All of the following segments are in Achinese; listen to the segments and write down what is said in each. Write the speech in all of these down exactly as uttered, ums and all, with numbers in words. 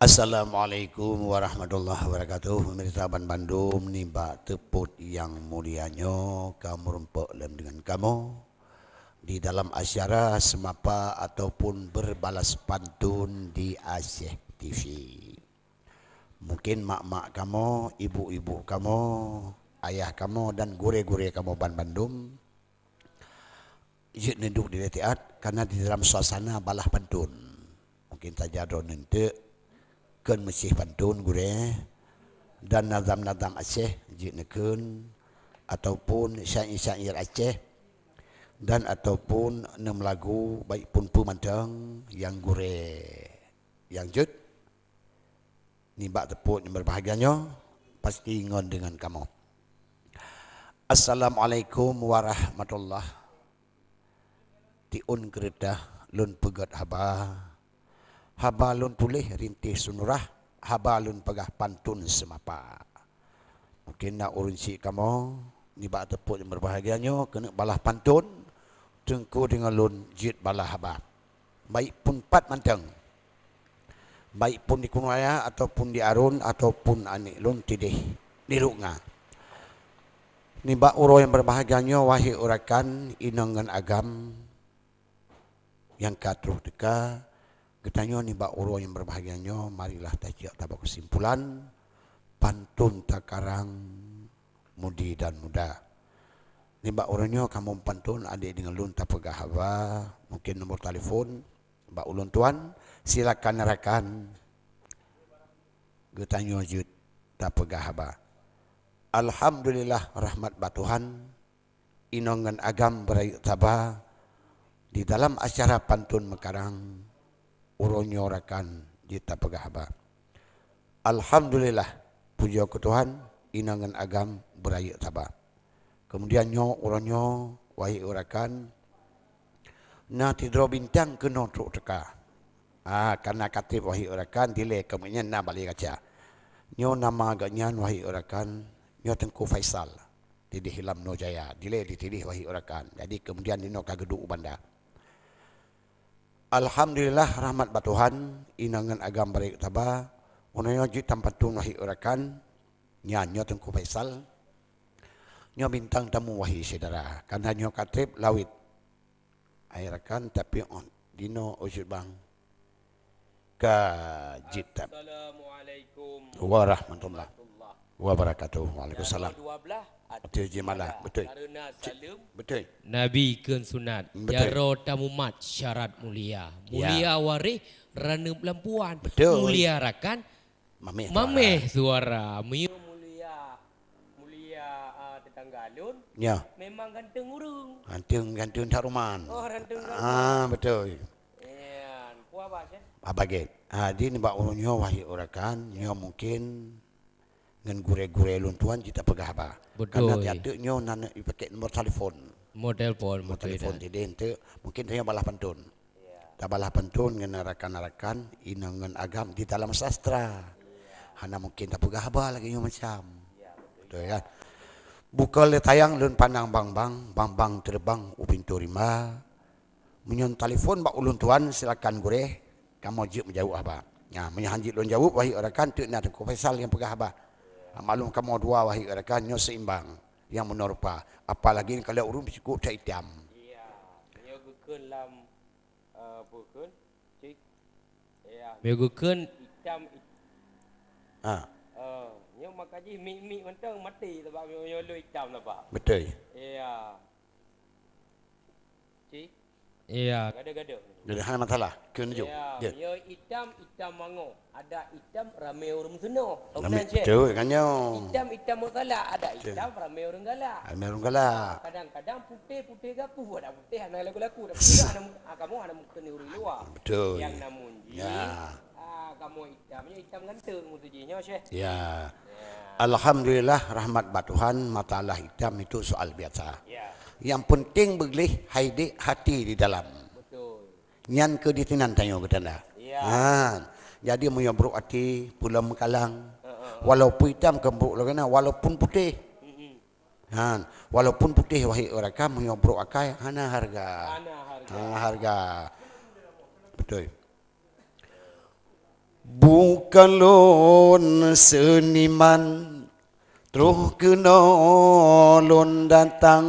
Assalamualaikum warahmatullahi wabarakatuh. Pemirsa banbandum, nibak teupot nyang mulia nyoe ka meurumpok lom deungon kamoe di dalam acara seumapa ataupun berbalas pantun di Aceh T V. Mungkin mak-mak kamoe, ibu-ibu kamoe, ayah kamoe dan gurée-gurée kamoe banbandum jeuet neuduek di letiat, karena di dalam suasana balah pantun. Mungkin saja droeneuh teuk kheun meucéh pantun gurée dan nazam-nazam Aceh jeuet neukheun, ataupun syair-syair Aceh, dan ataupun neumeulagu, baik pun peue mantong nyang gurée nyang jeuet nibak teupot nyang berbahagia nyoe pasti ngon deungon kamoe. Assalamualaikum warahmatullah. Tiun keureutah lôn peugét haba, haba lôn tuléh rinteh sunurah, haba lôn peugah pantun seumapa. Mungkin na ureuëng syiek kamoe nibak teupot nyang berbahagia nyoe keuneuk balah pantun, teungku deungon lôn jeuet balah haba. Baik pun pat mantong, baik pun di keunoe raya ataupun di arôn ataupun aneuk lôn tideh di ruek nga. Nibak uroe nyang berbahagia nyoe, wahé rakan inong ngon agam nyang ka troh teuka, geutanyoe nibak uroe nyang berbahagia nyoe, marilah tajak tabak kesimpulan pantun takarang mudi dan muda. Nibak uroe nyoe kamoe pantun adek deungon lôn tapeugah haba, mungkin nomor telepon bak ulôn tuan, silakan rakan geutanyoe jeuet tapeugah haba. Alhamdulillah, rahmat bak Tuhan, inong ngon agam beurayeuk saba di dalam acara pantun meukarang, uroe nyoe rakan jeuet tapeugah haba. Alhamdulillah, pujoe keu Tuhan, inong ngon agam beurayeuk saba. Kemudian nyoe uroe nyoe, wahé rakan, na sidroe bintang keunoe trok teuka. Ah, karena ka treb wahé rakan, dilée keu gobnyan na balée kaca. Nyoe nama gobnyan wahé rakan, nyoe Teungku Faisal. Tideh lam Nujaya, dilée di tideh wahé rakan. Jadi kemudian dinoe ka geuduek u banda. Alhamdulillah, rahmat bak Tuhan, inong ngon agam beurayeuk saba, uroe nyoe jeuet tampantun wahé rakan, nyan nyoe Teungku Faisal. Nyoe bintang tamu wahé syedara, karena nyoe ka treb lawét. Hai rakan, tapi oh, dinoe ucut bang ka jeuet tab. Assalamualaikum warahmatullah wabarakatuh. Waalaikumsalam. Tanggal dua belas Betul, Jimala. Betul. Karena saleuem. Betul. Nabi kheun sunat. Betul. Jaroe tamumat syarat mulia. Ya. Mulia waréh ranup lampuan. Betul. Mulia rakan mameh suara. Mameh suara. Meunyoe mulia, mulia, ah, tetangga lôn. Ya. Memang ganteng ureuëng. Ganteng, ganteng that ruman. Oh, ganteng that ruman. Ah, betul. Ya, puah bah, Syekh. Abah gen. Ah, di nibak ureuëng nyoe wahé rakan, nyoe mungkin ngon gurée-gurée lôn tuan jeuet tapeugah haba. Betul. Karena tiap teuk nyoe na ipakai nomor telepon. Nomor telepon, nomor betul, telepon dah. Jadi enteuk mungkin tanyoe balah pantun. Ya. Tabalah pantun ngon rakan-rakan inong ngon agam di dalam sastra. Ya. Hana mungkin tapeugah haba lagée nyoe macam. Ya, betul. Betul kan? Bukon lé tayang lôn pandang bang-bang, bang-bang teubang u pintoe rimba. Meunyoe telepon bak ulôn tuan, silakan gurée, kamoe jeuet meujaweueb haba. Nah, meunyoe han jeuet lôn jaweueb, wahé rakan, teuk na Teungku Faisal nyang peugah haba. Maklum kamoe dua, wahé rakan, nyoe seimbang nyang meunoe rupa. Apalagi kalau ureuëng beucukôp that itam. Iya, nyoe geukheun lam, eh, peue kheun? Cik. Iya. Nyoe geukheun itam. Ha. Eh, nyoe maka jih mik-mik mantong maté sebab nyoe, nyoe lôn itam nampak. Betul. Iya. Cik. Iya. Gada-gada. Jadi hana masalah. Keu nuju. Ya, dia. Nyoe itam, itam mango. Ada itam ramé ureuëng seunoe. Ramé, betul kan nyoe. Itam, itam meusalah. Ada itam ramé ureuëng galak. Ramé ureuëng galak. Kadang-kadang putéh, putéh gapu. Ada putéh hana laku-laku. Tapi hana, ah, kamu hana mungkin ureuëng luar. Betul. Yang namun jih, ya. Ah, kamoe itam, nyoe itam ganteng mutu jih nyoe, Syekh. Ya. Ya. Alhamdulillah, rahmat bak Tuhan, masalah itam itu soal biasa. Ya. Yang penting begleh hai dek hati di dalam. Betul. Nyan keu di sinan tanyoe geutanda. Ya. Ha. Jadi meunyoe brok hati, pulang meukalang. Heeh. Walaupun itam keu brok lagée na, walaupun putéh. Mm-mm. Ha. Walaupun putéh wahé rakan, meunyoe brok akai hana harga. Hana harga. Hana harga. Betul. Bukon lôn seuniman, troh keunoe lôn datang,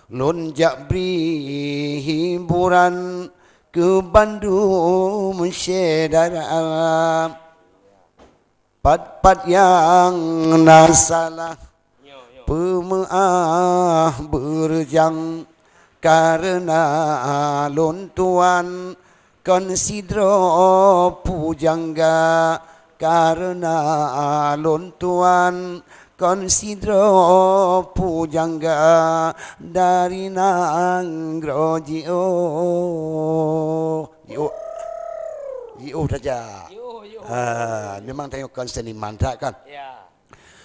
lôn jak bri hiburan keu bandum syedara. Pat-pat nyang na salah, peumeu'ah beureujang, kareuna lôn tuan kon sidroe pujangga, kareuna lôn tuan kon sidroe pujangga dari nanggroe jiôh. Jiôh. Jiôh tajak. Jiôh, jiôh. Ha, memang tanyoe kon seuniman that kan? Ya.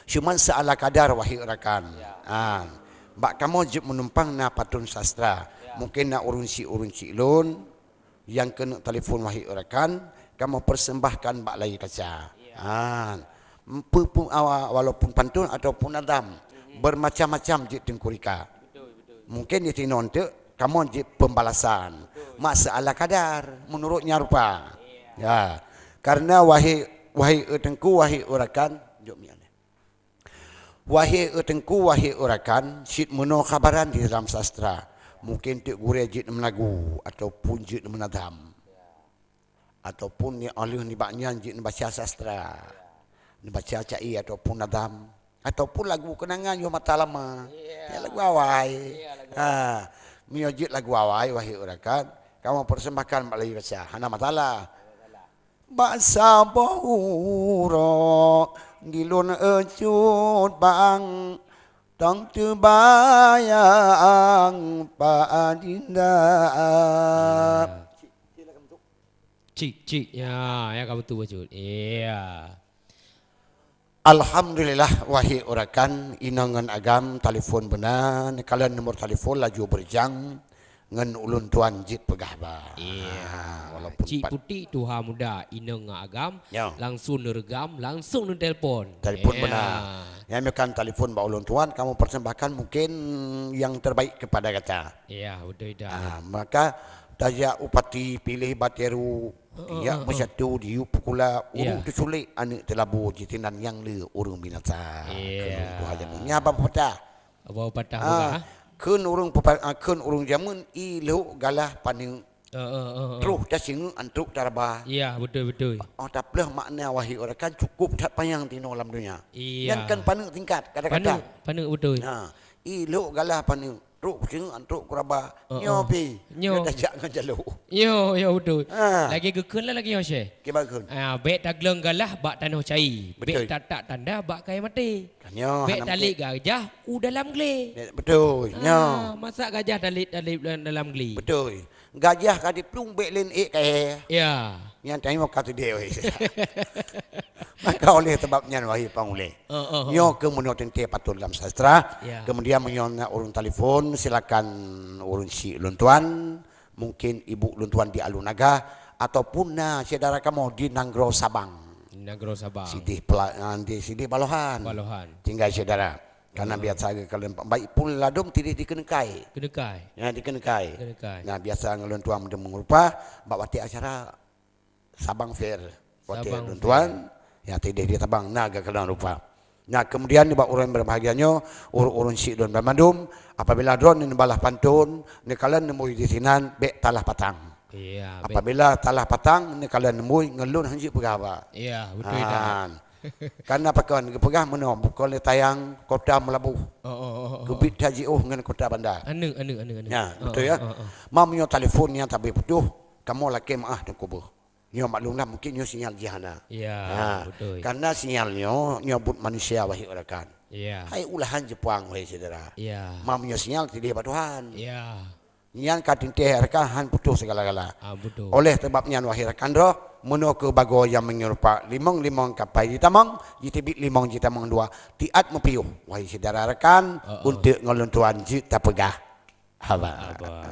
Cuma seala kadar, wahai rakan. Ya. Ha. Bak kamoe jeuet meunumpang na patron sastra. Ya. Mungkin na ureuëng syik, ureuëng syik lôn nyang keuneuk telepon, wahai rakan, kamoe persembahkan bak layar kaca. Ya. Ha. Pe-, pe-, awa-, walaupun pantun ataupun nazam, mhm, bermacam-macam jeuet Teungku Rika. Betul, betul. Mungkin di sinoe eunteuk kamoe jeuet pembalasan. Betul. Mak seala kadar, menurut nyang rupa. Iya. Ya. Karena wahai, wahai, eh, Teungku, wahai rakan, jok mian. Wahai, eh, Teungku, wahai rakan, cit meunoe kabaran di dalam sastra. Mungkin teuk gurée jeuet meulagu ataupun jeuet meunazam. Ataupun ni oleh nibak nyan jeuet neubaca sastra. Neubaca cai ataupun nazam. Ataupun lagu keunangan yoh masa lama. Iya. Ya, lagu awai. Iya, lagu awai. Ha. Meunyoe jeuet lagu awai, wahai rakan, kamoe persembahkan bak lagèe biasa. Hana masalah. Hana masalah. Bak saboh uroe di lôn cut bang, tong teubayang Pak Adinda. Iya. Cik, cik. Ya, ya ka beutôi bacut. Iya. Alhamdulillah, wahai rakan, inong ngon agam, telepon beuna, neukalon nomor telepon laju beurijang ngon ulôn tuan jeuet peugah ba. Iya. Ha, walaupun Cik pat- Putik tuha muda, inong ngon agam, ya, langsung neureugam, langsung neutelepon. Telepon, iya, beuna. Nyan kan telepon bak ulôn tuan, kamoe persembahkan mungkin yang terbaik kepada gata. Iya, beutôi dah. Ah, maka tajak u pati piléh batèe ru, heeh, ya, heeh, meusatu di yub peukula, iya, ureueng teusulék aneuk teulabô jitinan nyang le ureueng binasa. Iya. Kheun ureueng tuha jameun. Nyan haba peupatah. Haba peupatah, ah, bukan, ah? Kheun ureueng pepa-, ah, kheun ureueng jameun, i lhok galah paneuk. Heeh, heeh, heeh. Troh tasingeuk, an trok taraba. Iya, beutôi, beutôi. Oh, tapeuleueh makna wahai rakan, cukup that panyang tinoe lam donya. Iya. Nyan kan paneuk singkat, kata-kata. Paneuk, paneuk, beutôi. Ha, i lhok galah paneuk. Trok singeuk, an trok kuraba. Heeh. Nyoe pi. Nyoe. Nyoe tajak ngon jalok. Nyoe, nyoe beutôi. Ha. Lagèe geukheun lah lagèe nyoe, Syekh. Kiban kheun. Ah, bèk tagleng galah bak tanoh cai. Beutôi. Bèk tatak tanda bak kayèe maté. Nyoe. Bèk hana talét maté. Gajah u dalam glé. Bèk, beutôi. Ah, nyoe. Masa gajah talét, talét dalam, dalam glé. Beutôi. Gajah ka jiplueng bèk lé ék kayèe. Ya. Nyan tanyoe ka teudeh wahé. Maka oleh sebab nyan wahé panguléh. Heeh, heeh. Nyoe keuh meunoe teuntèe patôt lam sastra. Ya. Kemudian meunyoe na ureueng telepon, silakan ureueng syik lôn tuan, mungkin ibu lôn tuan di Alue Naga, ataupun na syedara kamoe di nanggroe Sabang. Nanggroe Sabang. Sidéh pela-, ah, di sidéh Balohan. Balohan. Tinggai syedara. Karena, hmm, biasa geukalon baik pun ladôm tidéh di Keuneukay. Keuneukay. Ya, di Keuneukay. Keuneukay. Nah, biasa ngon lôn tuan meurupa bak watèe acara Sabang Fair. Watèe Sabang Fair. Lôn tuan, ya, tidéh di Sabang, na geukalon rupa. Nah, kemudian nibak ureueng berbahagia nyoe, ureueng-ureueng syik lôn banmandum, apabila droeneuh neubalah pantôn, neukalon neumui di sinan, bèk talah patang. Iya, bèk. Apabila talah patang, neukalon neumui, ngon lôn han jeuet peugah haba. Iya, beutôi dah. Han. Karena pakon geupeugah meunoe, bukon lé tayang kota Meulaboh. Oh, oh, oh, oh. Keubiet that jiôh ngon kota Banda. Aneuk, aneuk, aneuk, aneuk. Ya, oh, beutôi, oh, ya. Oh, oh. Meunyoe telepon nyan tabé putôh, kamoe lakèe meu'ah teungku beuh. Nyoe maklumlah, mungkin nyoe sinyal jih hana. Ya, ha, beutôi. Karena sinyal nyoe, nyoe buet manusia wahé rakan. Ya. Hai ulahan Jepang wahé syedara. Ya. Meunyoe sinyal tidéh bak Tuhan. Ya. Nyan ka teuntèe rakan han putôh sigala-gala. Ah, beutôi. Oleh sebab nyan, wahé rakan droe, meunoe keuh bagoe nyang meunyerupa limong-limong kapai jitamong, jiteubiet limong jitamong dua. Tiat meupiôh, wahé syedara rakan, oh, oh, untuk ngon lôn tuan jeuet tapeugah haba. Haba.